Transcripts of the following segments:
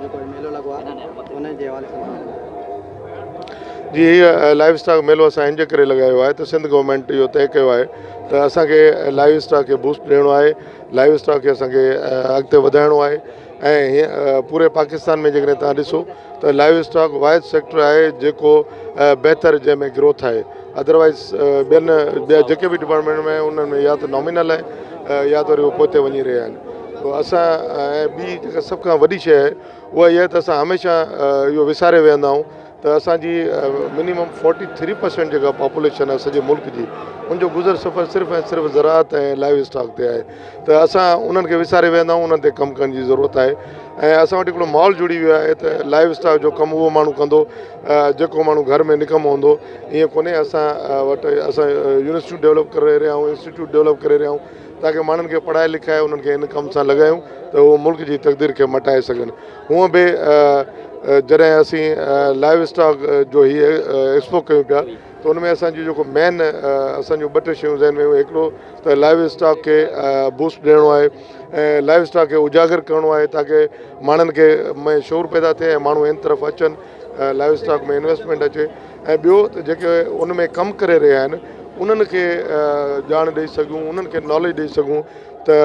جيڪو ميلو لڳو آهي ان جي حوالي سان. جي هي لائيو اسٽاڪ ميلو اسان ان جي ڪري لڳايو آهي ته سنڌ گورنمينٽ اهو طئي ڪيو آهي ته اسان کي لائيو اسٽاڪ کي بوسٽ ڏيڻو آهي، لائيو اسٽاڪ کي اسان کي اڳتي وڌائڻو آهي ۽ پوري پاڪستان ۾ جيڪڏهن توهان ڏسو ته لائيو اسٽاڪ واحد سيڪٽر آهي جيڪو بهتر جنهن ۾ گروٿ آهي ادروائز ٻين ٻيا جيڪي به ڊپارٽمينٽ ۾ انهن ۾ يا ته نامينل آهي يا ته وري اهي پوئتي وڃي رهيا آهن تو اسان ۽ ٻي جيڪا سڀ کان وڏي شيء آهي اها اها آهي ته اسان هميشه اهو وساري ويهندا آهيون ته اسان جي منيمم 43% جيڪا پاپوليشن آهي سڄي ملڪ جي ان جو گذر سفر صرف ۽ صرف زراعت ۽ لائيو اسٽاڪ تي آهي ته اسان انهن کي وساري ويهندا آهيون انهن تي ڪم ڪرڻ جي ضرورت آهي ۽ اسان وٽ هڪڙو ماحول جڙي ويو آهي ته لائيو اسٽاڪ جو ڪم اهو ماڻهو ڪندو جيڪو ماڻهو گهر ۾ نڪمو هوندو ائين ڪونهي اسان وٽ اسان يونيورسٽيون ڊيولپ ڪري رهيا آهيون انسٽيٽيوٽ ڊيولپ ڪري رهيا آهيون تاڪه ماڻهن کي پڙهائي لکائي انهن کي ان ڪم سان لڳايون ته اهو ملڪ جي تقدير کي مٽائي سگهن هونء به جڏهن اسين لائيو اسٽاڪ جو هي ايڪسپو ڪيون پيا ته ان ۾ اسان جو جيڪو مين اسان جون ٻه ٽي شيون ذهن ۾ هيون هڪڙو ته لائيو اسٽاڪ کي بوسٽ ڏيڻو آهي ۽ لائيو اسٽاڪ کي اجاگر ڪرڻو آهي تاڪه ماڻهن کي ۾ شعور پيدا ٿئي ۽ ماڻهو ان طرف اچن لائيو اسٽاڪ ۾ انويسٽمينٽ اچي ۽ ٻيو ته جيڪي ان ۾ ڪم ڪري رهيا آهن انهن کي ڄاڻ ڏئي سگهون انهن کي ناليج ڏئي سگهون ته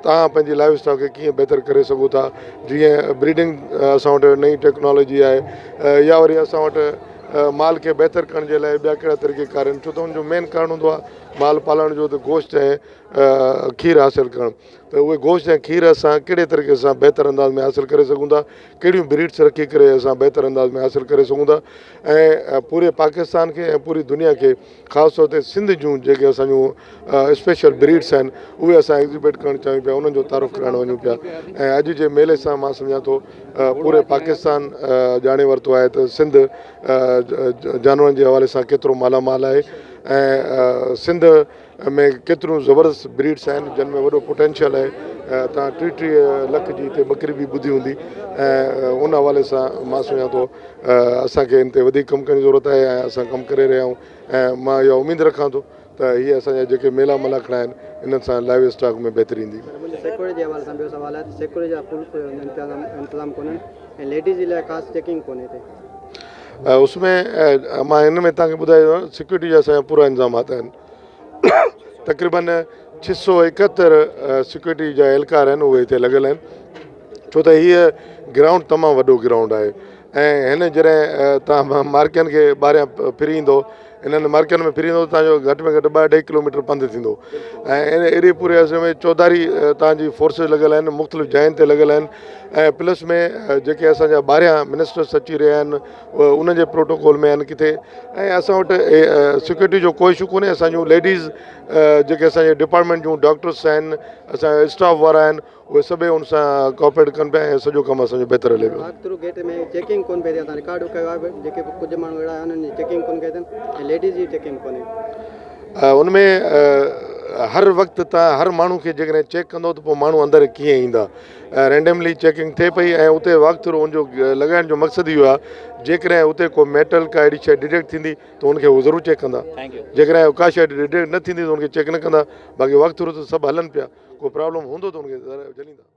توهان پنهنجي لائيو اسٽاڪ کي ڪيئن بهتر ڪري سگهو ٿا جيئن بريڊنگ اسان وٽ نئين ٽيڪنالاجي آهي يا وري اسان وٽ مال کي بهتر ڪرڻ جي لاء ٻيا ڪهڙا طريقي ڪار آهن ڇو ته ان جو مين ڪارڻ هوندو آهي مال پالڻ جو ته گوشت ۽ کير حاصل ڪرڻ ته اهي گوشت ۽ کير اسان ڪهڙي طريقي سان بهتر انداز ۾ حاصل ڪري سگهون ٿا ڪهڙيون بريڊس رکي ڪري اسان بهتر انداز ۾ حاصل ڪري سگهون ٿا ۽ پوري پاڪستان کي ۽ پوري دنيا کي خاص طور تي سنڌ جون جيڪي اسان جون اسپيشل بريڊس آهن اهي اسان ايگزيبٽ ڪرڻ چاهيون پيا انهن جو تعارف ڪرائڻ وڃون پيا ۽ اڄ جي ميلي سان مان سمجهان ٿو پوري پاڪستان ڄاڻي ورتو آهي ته سنڌ جانورن جي حوالي سان ڪيترو مالا مال آهي ۽ سنڌ ۾ ڪيتريون زبردست بريڊس آهن جن ۾ وڏو پوٽينشل آهي تان 33 لک جي هتي ٻڪري به ٻڌي هوندي ۽ ان حوالي سان مان سمجهان ٿو اسانکي ان تي وڌيڪ ڪم ڪرڻ جي ضرورت آهي ۽ اسان ڪم ڪري رهيا آهيون ۽ مان اها اميد رکان ٿو ته هي اسان جا جيڪي ميلا ملاکڙا آهن انهن سان لائيو اسٽاڪ ۾ بهتري ايندي. سر منهنجو سيڪيورٽي جي حوالي سان ٻيو سوال آهي ته سيڪيورٽي جا فل انتظام ڪونهن ۽ ليڊيز جي لاء خاص چيڪنگ ڪونهي هتي. اس ۾ مان هن ۾ توهان کي ٻڌايو سيڪيورٽي جا اسان جا پورا انتظامات آهن تقريبن 671 سيڪيورٽي جا اهلڪار آهن اهي هتي لڳل آهن ڇو ته هيء گرائونڊ تمام وڏو گرائونڊ آهي ۽ هن جڏهن توهان مارڪين کي ٻاهريان ڦري ايندو انهن مارڪين ۾ ڦري ايندو توهان جو گهٽ ۾ گهٽ ٻه اڍائي ڪلوميٽر پنڌ ٿيندو ۽ ان ايري پوري عرصي ۾ چوڌاري توهان جي فورسز لڳل آهن مختلف جاين تي لڳل آهن ۽ پلس ۾ جيڪي اسان جا ٻاهريان منسٽرس اچي رهيا آهن انهن جي پروٽوڪول ۾ آهن ڪٿي ۽ اسان وٽ سيڪيورٽي جو ڪو اشو ڪونهي اسان جون ليڊيز جيڪي اسان جي ڊپارٽمينٽ جون ڊاڪٽرس آهن اسان جا اسٽاف وارا آهن اهي سڀئي ان سان ڪوآپريٽ ڪن پيا ۽ سڄو ڪم اسان جو بهتر هلي پيو. واڪ ٿرو گيٽ ۾ چيڪنگ ڪونه پئي ٿئي اسان رڪارڊ ڪيو آهي جيڪي به ڪجهه ماڻهو اهڙا آهن انهن جي چيڪنگ ڪونه ڪئي اٿن ۽ ليڊيز جي چيڪنگ ڪونهي. ان ۾ هر وقت تان هر ماڻهو کي جيڪڏهن چيڪ ڪندو ته پوء ماڻهو اندر ڪيئن ايندا رينڊملي چيڪنگ ٿئي پئي ۽ اتي واڪ ٿرو ان جو لڳائڻ جو مقصد اهو آهي جيڪڏهن اتي ڪو ميٽل ڪا اهڙي شيء ڊٽيڪٽ ٿيندي ته ان کي هو ضرور چيڪ ڪندا جيڪڏهن ڪا شيء ڊٽيڪٽ نه ٿيندي ته ان کي چيڪ نه ڪندا باقي واڪ ٿرو ته سڀ هلن پيا ڪو پرابلم هوندو ته ان کي جهليندا.